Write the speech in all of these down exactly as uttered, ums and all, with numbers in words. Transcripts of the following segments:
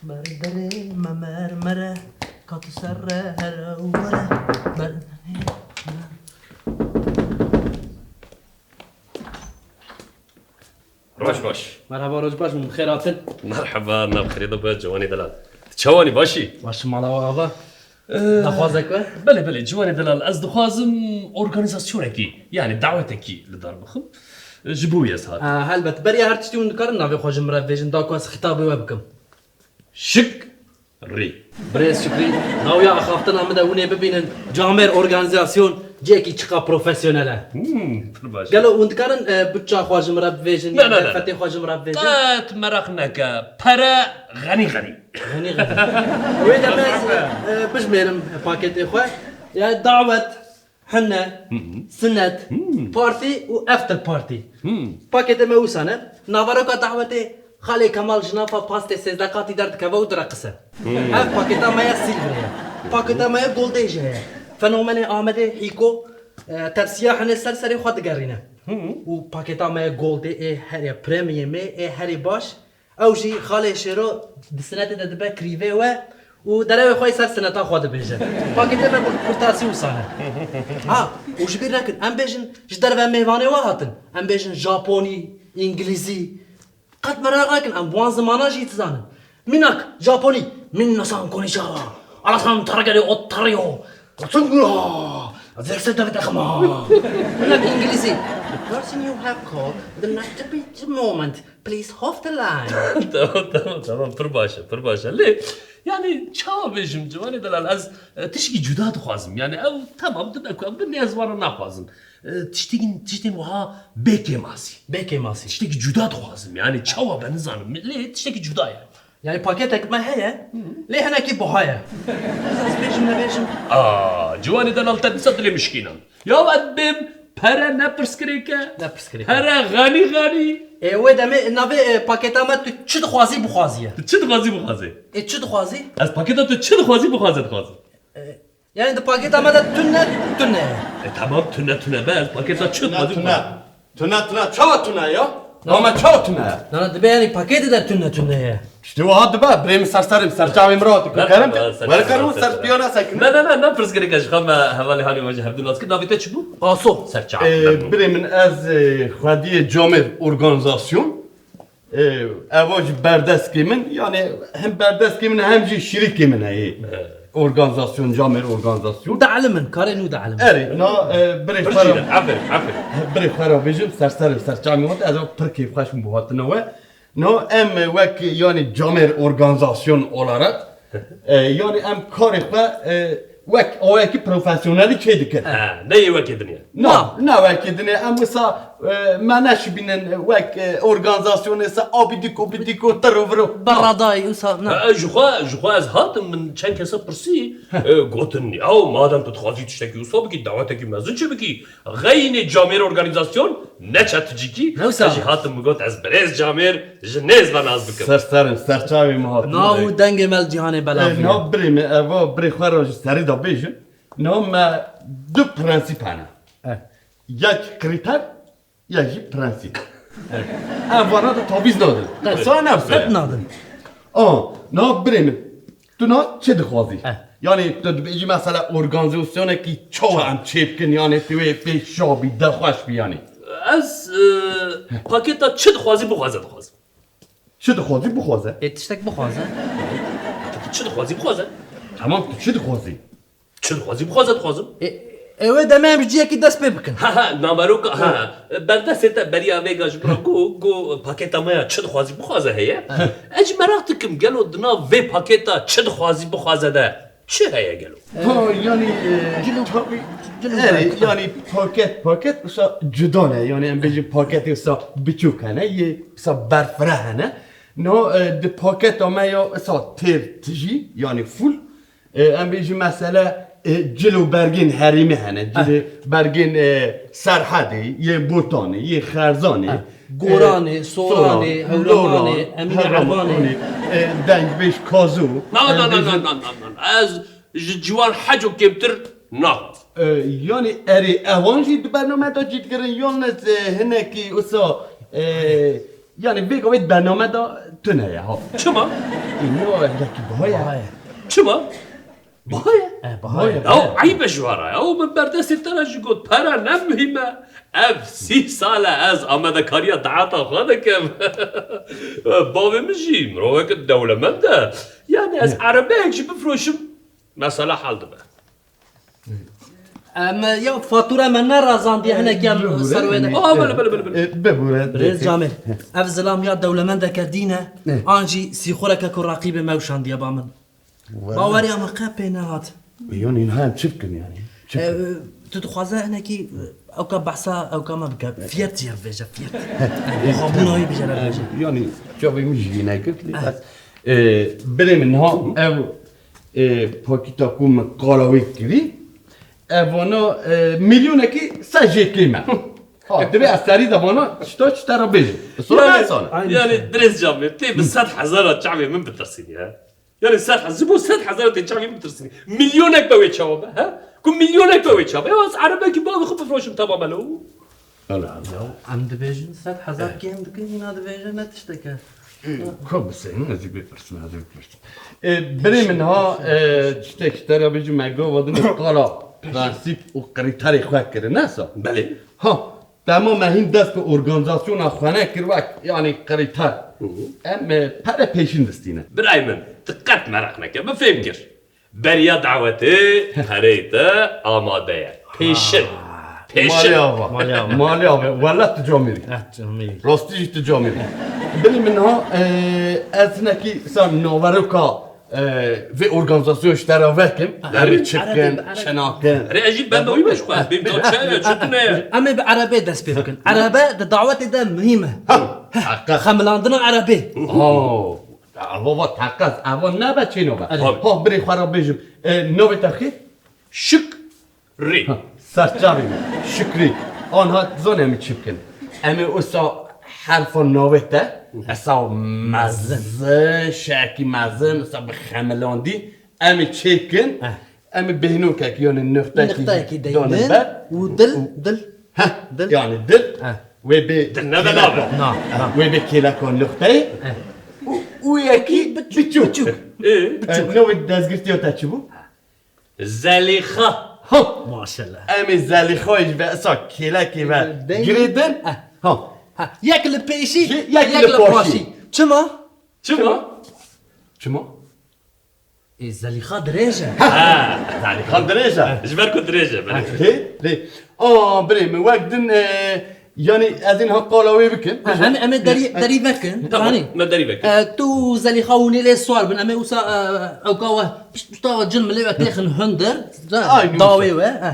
Merderê me mermere, ka tu ser re here were. Merderê me Roj baş. Merhaba, roj baş, min xêr hatin. Merhaba, nav xêrê de be, ciwanê delal. Çawanî, başî? Baş, mala we ava. Ee, Daxwazek we? Belê, belê, ciwanê delal, ez dixwazim organîzasyonekî, yani dawetekî li dar bixim. Ee, ji bo wî ez hatim. Ha, helbet, beriya her tiştî hûn dikarin navê xwe ji min re bibêjin, da ku ez xîtabê we bikim. Şik. Rî. Birêz Şikrî, nawiya axaftina min de hûn ê bibînin, Camêr Organîzasyon cihekî çiqa profesyonel e. Hmm, pir baş. Gelo hûn dikarin, e, bütça xwe ji min re bibêjin, Ne, yan ne, ne, ne. derfetê xwe ji min re bibêjin? Qet meraq neke. Pere xenî xenî. Xenî xenî. Wê demê ez, e, bijmêrim paketê xwe. Ya dawet, Hine, Hı hı. sinet, Hmm. partî û after party. Hmm. Paketê me wisa ne. Naveroka dawetê Xalê Kemal ji nava pastê sêzdeh qatî derdikeve û direqise. Hmm. Ev paketa me ya silverê ye. Paketa me ya goldê jî heye. Fenomenê Amedê, Hîko, e, tepsiya hine ser serê xwe digerîne. Hı hı. Û paketa me ya goldê ê herê premiumê ê herê baş. Ew jî Xalê Şêro di sinetê de dibe krîvê we û derewê xwe yê ser sineta xwe dibêje. Paketê me bi kurtasî wisa ne. Ha, û ji bîr nekin, em bêjin ji derve mêvanê we hatin. Em bêjin Japonî, Îngilîzî. Qet meraq nekin, em bi wan zimana jî dizanin. Mînak, Japonî, Minna-san konnichiwa, Alasan taragari otario, Tsungura, Zexel David Akama. Mînak, Îngilîzî, The person you have called the next moment. Please hold the line. Tamam, tamam, tamam. Pir baş e, pir baş e. Lê, yani, çawa bêjim, ciwanê delal, ez, e, tişkî cuda dixwazim. Yani, ew, tamam, dibe ku em bin, lê ez wana naxwazim. E, tiştekî, tiştên wiha bê kêmasî. Bê kêmasî. Tiştekî cuda dixwazim. Yani, çawa be nizanim. Lê tiştekî cuda ye. Yani, paketek me heye, Hı. lê hinekî buha ye. Ez, ez bêjim, nebêjim. Aa, ciwanê delal, te dîsa dilê min şikînan. Ya ez bêm pere ne pirsgirêk e. Ne pirsgirêk e. Pere xenî xenî. Ê, wê demê navê, e, paketa me tu çi dixwazî bixwazî ye. Tu çi dixwazî bixwazê. Ê, çi dixwazî? Ez paketa tu çi dixwazî bixwaze dixwazim. E, yani di paketa me de tune, tune ye. E, tamam, tune tune be, ez paketa çi dixwazî bixwazim. Tune, tune, çawa tune ya? Na. Ama çawa tune? Na, na, dibe yani paketê de tune tune ye. Tiştê wiha dibe, birê min ser serê min, ser çavê min re hate. Were karim, were karim, ser piyana sekin. Ne, ne, ne, ne pirsgirêk e, ji xwe me hevalê halê we ji hevdû nas kir. Navê te çi bû? Aso. Ser çav. Ee, birê min ez, e, xwediyê Camêr Organîzasyon. Ee, eva jî berdeskê min, yani hem berdeskê min hem jî şirîkê min heye. Evet. Organîzasyon, Camêr Organîzasyon. Dielimin, karê nû dielimin. Erê, na, e, birê xwe re, aferin, aferin. Birê xwe re bêjim, ser serê min, ser çavê min hate, ez eva pir kêfxweş bûm bo hatina we. No, em wek, yani, Camêr Organîzasyon olarak, e, yani em karê xwe, e, wek awayekî profesyonelî çê dikin. Ha, ne yê wekê dinê. Na, Na. ne wekê dinê. Em wisa, e, me neşibînin wek, e, organîzasyonê se abîdiko bîdiko tiro viro. Beradayî wisa, na. Ha, ji xwe, ji xwe ez hatim, min çend kesa pirsî, e, gotin, "Yaw, madem tu dixwazî tiştekî wisa bikî, dawetekî mezin çi bikî?" Xeynê Camêr Organîzasyon, ne çeticîkî, Ne wisa? ez jî hatim min got, ez birêz Camêr ji nêz ve nas bikim. Ser serim, ser çavê min hat. Nav û dengê me li cîhanê belav bûye. E, nav birê me, eva birê xwe re ji serî de bêjin. Nav me du prensîp hene. Eh. Yek krîter, yek jî prensîp. Eh. Em vana de tavîz nadin. Tabii. Wisa ne wisa ye? Qet nadin. A, nav birê min. Tu na çi dixwazî? Eh. Yani tu dibêjî mesela organîzasyonekî çawa em çê bikin, yani tu wê pê şa bî, de xweş bî yani. Ez, e, paketa çi dixwazî bixwaze dixwazim. Çi dixwazî bixwaze? Ê, tiştek bixwaze. Paketa çi dixwazî bixwaze. Tamam, tu çi dixwazî? Çi dixwazî bixwaze dixwazim. Ê, ê, wê demê em ji cihekî dest pê bikin. Ha, ha, nameroka, ha, ha. Berdestê te beriya vêga ji min re got, got, paketa me ya çi dixwazî bixwaze heye. Ha. Ez jî meraq dikim, gelo di nav vê paketa çi dixwazî bixwaze de çi heye gelo? Ha, yani, e, Cil û, tabii, cil û erê, berf. Yani paket, paket wisa cuda ne. Yani em bêjin paketê wisa biçûk hene, yê wisa berfireh hene. No, e, di paketa me ya wisa têr tijî, yani full. E, em bêjin mesela, e, cil û bergên herêmê hene. Cil û Eh. bergên, e, Serhedê, yê Botanê, yê Xerzanê, Eh. Goranê, e, Soranê, Soran, Hewramanê, Loran, Emînê Hewramanê, Erbanê. E, Dengbêj Kazo. Na, na, em na, bêjin na, na, na, na. Ez ji ciwan heco kêmtir naxwazim. E, yani erê ewan jî di bername de cî digirin, yalnız, e, hinekî wisa, e, Yani vê gavê di bername de tune ye ha. Çima? Ê, no, yekî biha ye. Biha ye. Çima? Biha ye. E, biha ye. Ya, eyb e ji we re ya. Min berdestê te re jî got, pere ne muhîm e. Ev sî sal e ez amadekariya deheta xwe dikim. Bavê min jî mirovek dewlemend e. Yani ez erebeyek jî bifroşim, mesela hal dibe. Em, ya fatura me nerazandiye, hinek ya ser wê de. Aa, bele, bele, bele, bele. E, bibûre. Rêz camê. Ev zilam ya dewlemendeke dîn e, an jî sîxureke ku raqîbê me wişandiye ba min. Baweriya min qe pê nehat. Yanî niha em çi bikin yanî? Çi bikin? E, tu dixwaze hinekî, e, ewka behsa ewka me bike. Fiyet jê re bêje, fiyet. Xwebûna wî bijêre bêje. Yanî çavê min jî nekir, lê bes. E, birê min niha ev E, pakîta ku min qala wê kirî, e, vana, e, milyonekî se jê kêm e. Ha, divê ez serî de vana çita çi te re bêjim. Sor Yani, me sor. Yani dirêz camê, tê bi sed hezara çavê min bitirsînî, he? Yani sed hez-, ji bo sed hezara tê çavê min bitirsînî. Milyonek be wê çawa be, he? Ku milyonek be wê çawa be? Ya ez erebekî bavê xwe bifroşim, temam e lo. Ala, ala. Ya em dibêjin sed hezar kêm dikin, hîna dibêje ne tiştek e. Ko biseynin, ez ê bipirsim, ez ê bipirsim. E, birê min ha, e, tiştek ji te re bêjim, me gava din qala prensîp û krîterê xwe kirine sa. Belê. Ha, dema me hîn dest bi organîzasyona xwe nekir wek, yanî krîter. Hı hı. Em, e, pere pêşîn distîne. Birayê min, tu qet meraq neke, min fêm kir. Beriya dawetê pereyê te amade ye. Pêşin. Pêşin. Malê ava. Malê ava. Malê ava. Wele tu camêrî. Eh, camêrî. Rastî jî tu camêrî. Bilî min ha, e, ez hinekî ser naveroka, e, vê organîzasyon ji te re vekim. Erê, erê, çi bikin, erê, erê. Çi nakin. Erê, ez jî benda wî me ji xwe. Bêm da çi ye, çi tune ye. Em ê bi erebê dest pê bikin. Erebe di dawetê de muhîm e. Ha, heqet. Xemilandina erebê. Oh. Ava va teqez, ava nebe çê nabe. Erê. Ha, birê xwe re bêjim. E, navê te xê? Şikrî. Ha, serçavê min. Şikrî. Anha zanî em ê çi bikin? Em ê wisa herfa navê te, esa mezin, şekî mezin, esa bi xemilandî, em ê çêkin, eh, em ê bêhnokek, yani nixtekî, nixtekî dane deynin ber. Û dil, û dil, heh, dil. Yani dil. Heh. Wê bê, dil ne kêleka. Na, na. Wê bê kêleka nixteyê. Eh. Û, û yekî biçûk. Biçûk. Biçûk. Eh, navê dezgirtiya te çi bû? Zelîxa. Ha. Maşallah. Em ê Zelîxayê ji ve esa kêlekê ve girêdin. Eh. Ha. Ha. Yek li pêşî, yek li paşî. Çima? Çima? Çima? Ê, Zelîxa dirêj e. Ha, Zelîxa dirêj e. Ji ber ku dirêj e, belê. Lê, lê. Aa, birê min, wek din, e, yanî ez ê niha qala wê bikim. Ha, em, em ê derî, derî vekin. Tamam, zanî. Me derî vekin. E, tu Zelîxa hûn ê lê swar bin, em ê wisa, e, ewka we pişt, pişta we cin milê we têxin hundir. Aynî dawê wisa. We, e.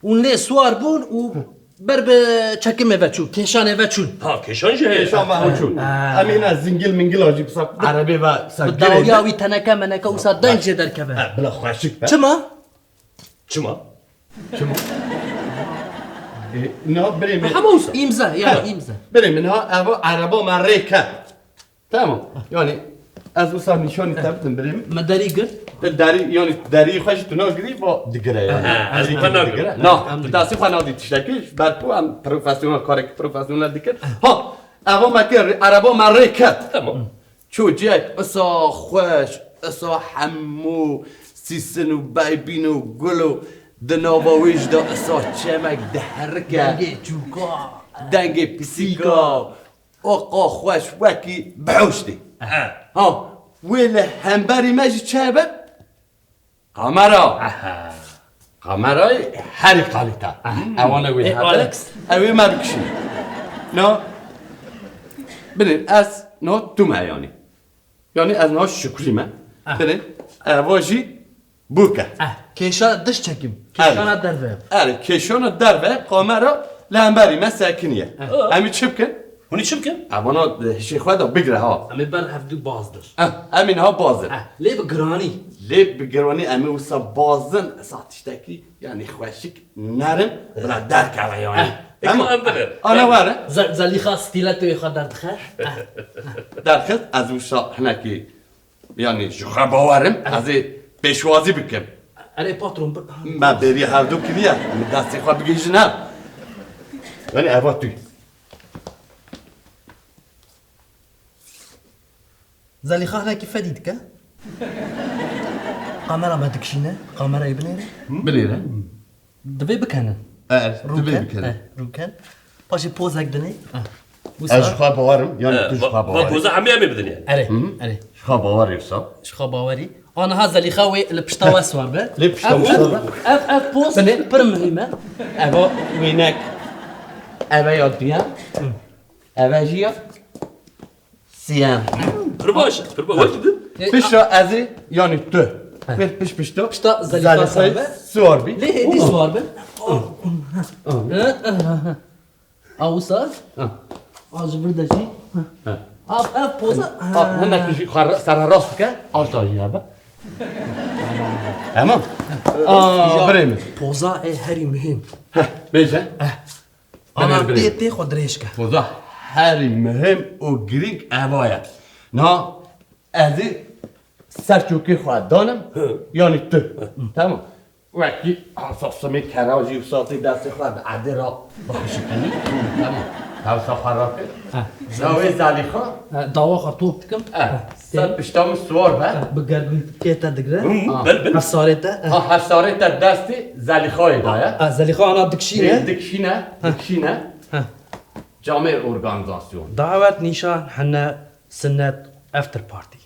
Hûn lê swar bûn û ber bi çekimê ve çûn, kêşanê ve çûn. Ha, kêşan jî heye. Kêşan ve çûn. Ha. Em ê ne zingil mingil a jî bi sa erebê ve sa girê. Bi dawiya wî teneke meneke wisa deng jê derkeve. Ha, bila xweşik be. Çima? Çima? Çima? E, niha birê min. Hema wisa. Îmze, yani îmze. Birê min ha, eva ereba me rê ket. Tamam. Yani ez wisa nîşanî te bidim birê min. Me derî girt. Te derî, yani derî xwe jî tu nagirî, va digire yani. Ha, ez xwe nagirî. Na, tu destê xwe nadî tiştekî, ji ber ku em profesyonel, karekî profesyonel dikin. Ha, eva me kir, ereba me rê ket. Tamam. Çû cihek isa xweş, isa hemû sîsin û beybîn û gul û di nava wê jî de isa çemek diherike. Dengê çûka. Dengê pisîka. Oqa xweş wekî bihuştî. Aha. Ha, wê li hemberî me jî çi hebe? Kamera. Aha. Kamerayê herî kalîte. Aha. Ewana wê hebe. Alex. Ew ê me bikişîne. No. Binê ez no tu me yanî. Yanî ez niha Şukrî me. Ah. Tenê, e, eva jî bûke. Ah, kêşa diş çekîm. Erê. Kêşana derve. Erê, kêşana derve, kamera li hemberî me sekiniye. Ah. Em ê çi bikin? Hûn ê çi bikin? Em ana, e, hişê xwe de bigire ha. Em ê ber hevdû bazdir. Ah, em ê niha bazdir. Ah, lê bi giranî. Lê bi giranî em ê wisa bazin, sa tiştekî, yanî xweşik, nerim, bila derkeve yanî. Ah. Tamam. Eko em birin. Ana were. Ze-, Zelîxa stîletoyê xwe derdixe. Derxist, ez wisa hinekî Yanî ji xwe bawer im, ez ê pêşwazî bikim. Erê patron, bir... Me bêrî hevdû kiriye, min destê xwe bigihîjin hev. Yanî eva tu. Zelîxa hinekî fedî dike. Kamera me dikişîne. Kamerayê binêre. Binêre. Divê bikenin. E, divê bikenin. E, rûken. Paşê pozek dinê. E. Ez ji xwe bawerim, yani tu ji xwe bawerî. Poza hemî em ê bidin yani. Erê, erê. Ji xwe bawerî wisa. Ji xwe bawerî. Aniha Zelîxa wê li pişta we siwar be. Lê pişta wisa be. Ev, ev poz pir muhîm e. Eva wênek. Eva ya duyem. Eva jî ya siyem. Pir baş, pir baş. Pişta ez ê, yani tu. Pir piş pişta. Pişta Zelîxa siwar be. Siwar bî. Lê hêdî siwar be. A wisa? Ha. A ji vir de jî. Ha. A, ev poza. A, hinek jî xwe serre rast bike. Aşta jî hebe. Tamam. A, birê min. Poza ê herî muhîm. Heh, bêje. Ana tê tê xwe dirêj ke. Poza herî muhîm û girîng eva ye. Na, ez ê ser çokê xwe danim, yanî tu. Tamam. Wekî hesa simê kerajî û satê destê xwe bi erdê re bixişikinî. Tamam. Hewsa xwe rakir. Ha. Dawê Zelîxa. Ha, dawa xwe top dikim. Ha. Ha. Ser pişta min siwar be. Ha, bi gergînkê te digre. Hı, ha. Bil, bil. Hefsarê te. Ha. Ha, hefsarê te destê Zelîxayê de ye. Ha, Zelîxa ana dikişîne. Dikişîne, ha, dikişîne. Ha. Camêr organîzasyon. Dawet, nîşan, hene, sinnet, after party.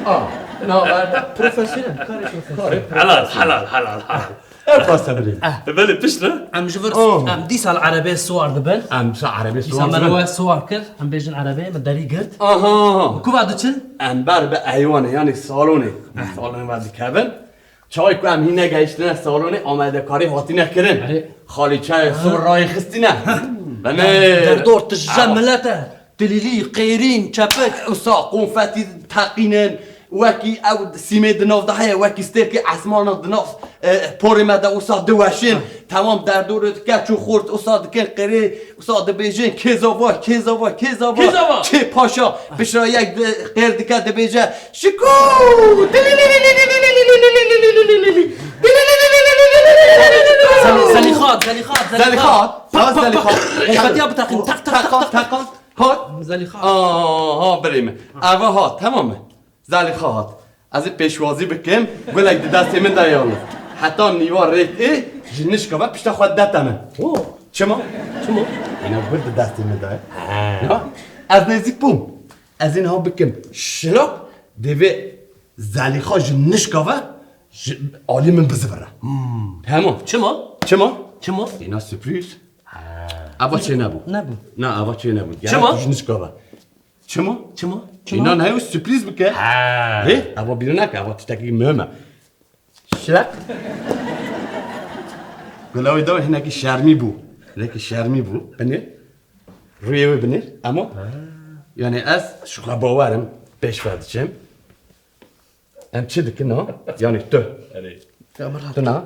Ah, na, na, profesyonel, karê profesyonel. Helal, helal, helal, helal. Ev xweste birê. Eh. Belê pişt re? Em ji vir, oh, em dîsa li erebê siwar dibin. Em dîsa erebê siwar dibin. Dîsa me li we siwar kir, em bêjin erebê, me derî girt. Aha. Bi ku ve diçin? Em ber bi eywanê, yanî salonê. Eh. Salonê me dikevin. Çawa ku em hîne gehiştine salonê, amadekarî hatine kirin. Erê. Xalîçeyê sor rayê xistine. Belê. Derdor tije milete. Tilîlî, qêrîn, çepik. Wisa konfetî teqînin. Wekî ew sîmê di nav de heye, wekî stêrkê esmana di nav, e, porê me de wisa diweşin. Ha. Temam derdorê dike, çû xort wisa dikin qirê, wisa dibêjin, kêzava, kêzava, kêzava. Kêzava. Kê paşa, pişra yek di-, qêr dike dibêje, şikû! Zelîxat, Zelîxat, Zelîxat. Zelîxat. Pak, pak, pak. Konfetiya biteqîn. Tak, tak, tak, tak. Hat? Zelîxa. Aha, birê min. Eva hat, tamam mı? Zelîxa hat. Ez ê pêşwazî bikim, gulek di destê min de yalnız. Heta nîva rêt ê, ji nişka ve pişta xwe dete min. Oo. Çima? Çima? Yine gul di destê min de ye. Ha. Ya, ez nêzîk bûm. Ez ê niha bikim şilok, divê Zelîxa ji nişka ve ji alî min bizivire. Hmm. Hema. Çima? Çima? Çima? Yine sürpriz. Ha. Eva çê nebû. Nebû. Na, eva çê nebû. Gerek çima? Tu ji nişka ve. Çima? Çima? Çima? Înan heye sürpriz bike. Ha. Lê, eva bîr neke, eva tiştekî muhim e. Şilek. Gula wê da hinekî şermî bû. Hinekî şermî bû. Binêr. Rûyê wê binêr. Ema, ha, yani ez ji xwe bawer im, pêş ve diçim. Em çi dikin ha? Yani tu. Erê. Tu na?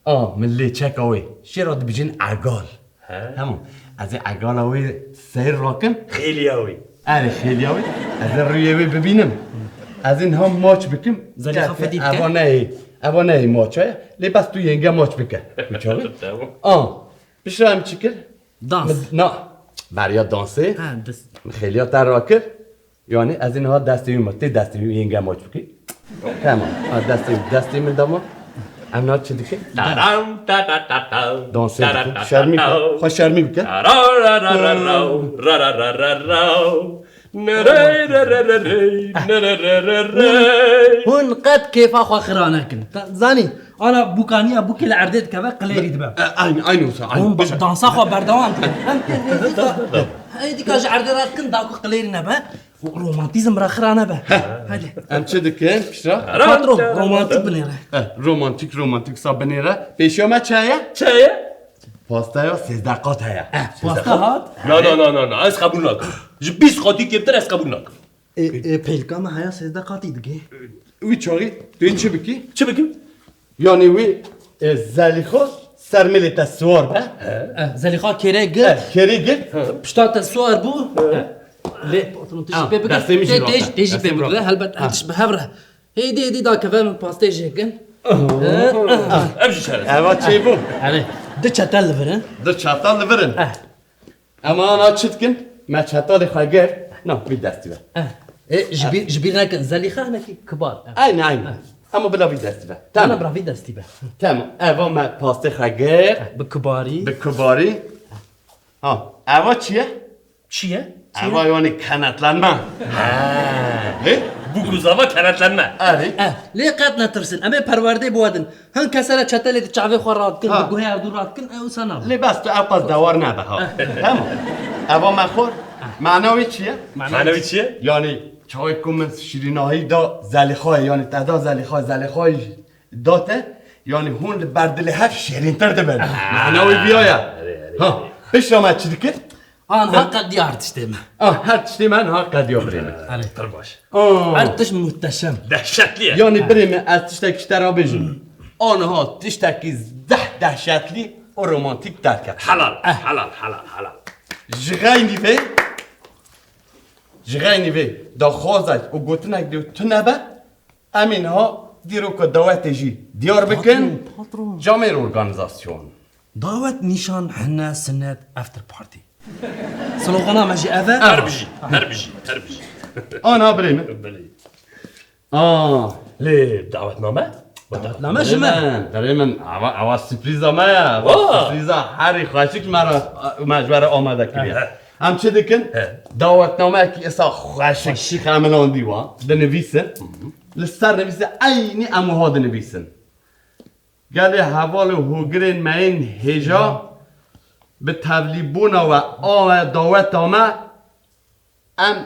A, min lê çeka wê. Şêra dibijin egal. He. Tamam. Ez ê egala wê seyr rakim. Xêliya wê. Erê, xêliya wê. Ez ê rûyê wê bibînim. Ez ê niha maç bikim. Zelîxa fedî dike. Eva neyê. Eva neyê maça ye. Lê bes tu yenge maç bike. Uçağı. Tamam. A, piştre em çi kir? Dans. Min, na. Beriya dansê. Ha, dest. Min xêliya te rakir. Yani ez ê niha destê wî ma, tê destê wî yenge maç bikî. Tamam. Ha, destê wî, destê min dama. Em niha çi dikin? Taram, ta, ta, ta, ta. Dansê dikin. Şermî bike. Xwe şermî bike. Ra, ra, ra, ra, ra, ra, ra, ra, ra, ra. Nerey, re, re, re, rey, nere, re, re, rey. Hûn qet kêfa xwe xira nekin. Ta-, zanî, ana bûkaniya bûkê li erdê dikeve, qilêrî dibe. E, aynı, aynı wisa, aynı. Hûn ba-, dansa xwe berdewam dikin. Em ê dîka, ê dîka ji erdê radikin, da ku qilêrî nebe. Romantîzm re xira nebe. Heh. Hadi. Em çi dikin, piştre? Patron, romantîk binêre. Eh, romantîk, romantîk sa binêre. Pêşiya me çi heye? Çi heye? Pasta ya sêzdeh qat heye. Eh, pasta hat? Na, na, na, na, na. Ez qebûl nakim. Ji bîst qatî kêmtir ez qebûl nakim. Ê, ê, pêlka me heye sêzdeh qatî digê. Wî çaxî tu yê çi bikî? Çi bikim? Yani wî, e, Zelîxa ser milê te siwar be. Eh, Zelîxa kêrê girt. Eh, kêrê girt. Pişta te siwar bû. Eh. Lê patron tişt pê bikir. Destê min jî tê-, rahat e. Tê jî pê bikir. Helbet em tişt bi hev re. Hêdî, hêdî dakeve min pastê jê kin. Ev jî şeref. Eva çêbû. Erê, du çetel li vir in. Du çetel li vir in. Eh. Em ana çi dikin? Me çetelê xwe girt. Na, wî destî ve. Eh. E, ji bîr, ji bîr nekin, Zelîxa hinekî kibar. Aynen, aynen. Ama bila vî destî be. Tamam. Bila vî destî be. Tamam. Eva me pastê xwe gir. Bi kibarî. Bi kibarî. Ha, eva çi ye? Çi ye? Çi ye? Eva yani kenetlenme. He? Bu kuzava kenetlenme. Erê. Eh, lê qet netirsin. Em ê perwerdê biwedin. Hin kesere çetelê di çavê xwe radikin, Ha. di guhê erdû radikin, ew wisa nabe. Lê bes tu ew qas dewar nebe ha. Tamam. Eva me xor. Mana wê çi ye? Mana wê çi ye? Yani çawê ku min şîrînahî da Zelîxayê, yani te da Zelîxayê, Zelîxayê da te, yani hûn li ber dilê hev şêrîntir dibin. Mana wê viya ye. Erê, erê, Ha, erê. Pişta me çi dikir? An ha qediya her tiştê me. Ah, her tiştê me ha qediya birê min. Erê. Pir baş. Ah. Her tişt muhteşem. Dehşetli ye. Yani birê min ez tiştek ji te re bêjim. Aniha tiştekî zeh dehşetlî û romantîk derket. Helal, Eh. helal, helal, helal. Ji xeynî vê, ji xeynî vê daxwazek û gotinek dê tune be, em ê niha dîroka dawetê jî diyar bikin. Patron, patron. Camêr Organîzasyon. Dawet, nîşan, hine, sinet, after party. Slogana me jî ev e. Her bijî, her bijî, her bijî. Ana birê min. Belê. Aa. Lê dawetname? Dawetname ji me. Birê min, birê min, ava, ava sürprîza me ye. Ava Wa. Sürprîza herî xweşik me re, me ji we re amade kiriye. He, he. Em çi dikin? He. Dawetnameyekî esa xweşik, Xweşik. Xemilandî wa dinivîsin. Hı hı. Li ser nivîse eynî em wiha dinivîsin. Gelê heval û hogirên me yên hêja bi tevlîbûna we a daweta me em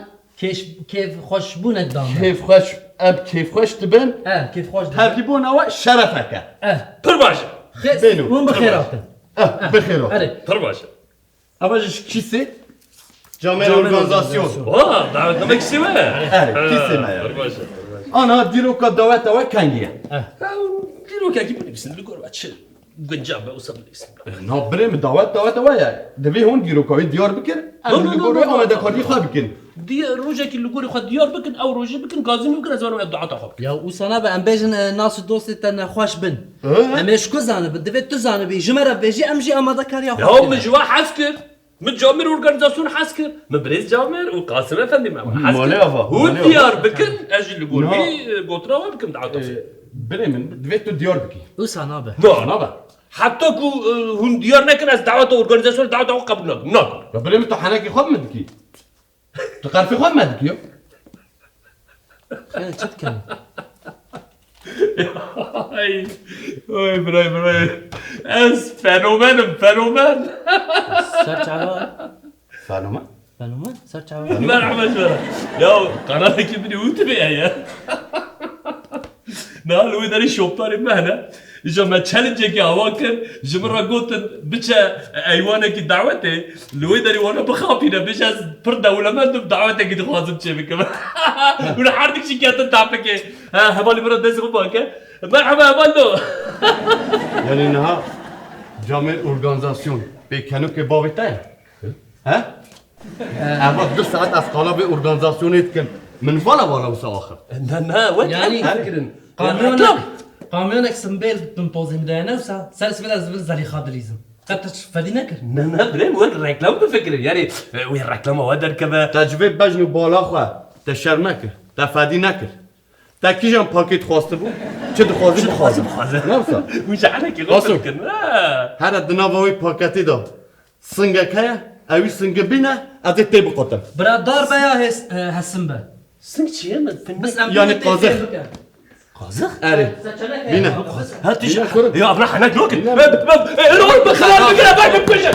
Kêş-, kêfxweşbûnek da me. Kêfxweş, em kêfxweş dibin. He, kêfxweş dibin. Tevlîbûna we şerefek e. Eh. Pir baş e. Xêr, Bêno. Hûn bi xêr hatin. Eh, bi xêr hatin. Erê. Pir baş e. Ava ji kîsê Camêr Camêr Organîzasyon. Organîzasyon. Wa, dawetname kîsê we. Erê, kîsê me ya. Pir baş e, pir baş e. Ana dîroka daweta we kengî ye? Eh. Ya, dîrokekî binivîsin, li gor we çi guncav be, wisa binivîsin. Na birê min, dawet, daweta we ye. Divê hûn dîroka wê diyar bikin, em No, no, li no, gor no, wê no. amadekariyê xwe bikin. Diye rojekî li gorî xwe diyar bikin, ew rojê bikin, gazî min bikin, ez werim ev daweta xwe bikin. Ya wisa nabe, em bêjin, e, nas û dostê te nexweş bin. Hı? Em ê ji ku zanibin? Divê tu zanibî, ji me re bêjî, em jî amadekariya xwe Ya bikin. Min ji we hez kir. Min Camêr Organîzasyon hez kir. Min birêz Camêr û Qasim Efendî me hez kir. Malê ava, Hûn malê ava. diyar bikin, ez jî li gor Na. wî, e, gotina we bikim daweta xwe. E, birê min, divê tu diyar bikî. Wisa nabe. Na. Nabe. Heta ku, e, hûn diyar nekin, ez daweta organîzasyonê, daweta xwe qebûl nakim. Nakim. Ya birê min, tu henekî xwe min dikî? Tu qerfê xwe me dikî ya? Xêr, çi dikin? Ay, oy, biray, biray. Ez fenomenim, fenomen. Ser çava. Fenomen? Fenomen? Ser çava. Merhaba şöyle. Ya, kanalekî bini YouTube ya ya. Na, li wê derê şopdarê me hene. Îja me challenge-ekî awa kir, ji min re gotin, biçe eywanekî dawetê, li wê derê wana bixapîne, bêje, ez pir dewlemend im, dawetekî dixwazim çêbikim. Hûn her dik jî ketin tapikê. Ha, hevalê min re dest xwe bake. Merhaba, hevaldo. Yanî niha Camêr Organîzasyon pêkenokê bavê te ye? He? Eva du saet ez qala vê organîzasyonê dikim. Min vala vala wisa axir. Ne, ne, we Yani, ters fikirin. Kamyonek, Reklam. kamyonek simbêl bin pozê min de ne wisa, ser simbêl ez bin Zelîxa dilîzim. Qet tu fedî nekir. Ne, ne, birê, we reklam bifikirin. Yani, e, wê reklama we derkeve. Te ji vê bejn û bala xwe, te şerm nekir, te fedî nekir. Te kîjan pakêt xwastibû? Çi dixwazî Çi dixwazî bixwaze. bixwaze. Ne wisa? Wî ji henekî Baso. xwe bikin. Ha. Here di nava wê paketê de singek heye, ewî singi bîne, ez ê tê biqotim. Bira darbe ya hes-, e, hesin be. Sing çi ye min? Fin Biz em Yani bine tê qazix. tê bike. Qazix? Erê. Seçenek Bîne. heye. Ha, tu Bîne kurum. Ya, bira henek yok. Bîne. Be, be, be, e, rol be, xeler bikire, bak, bak, bak.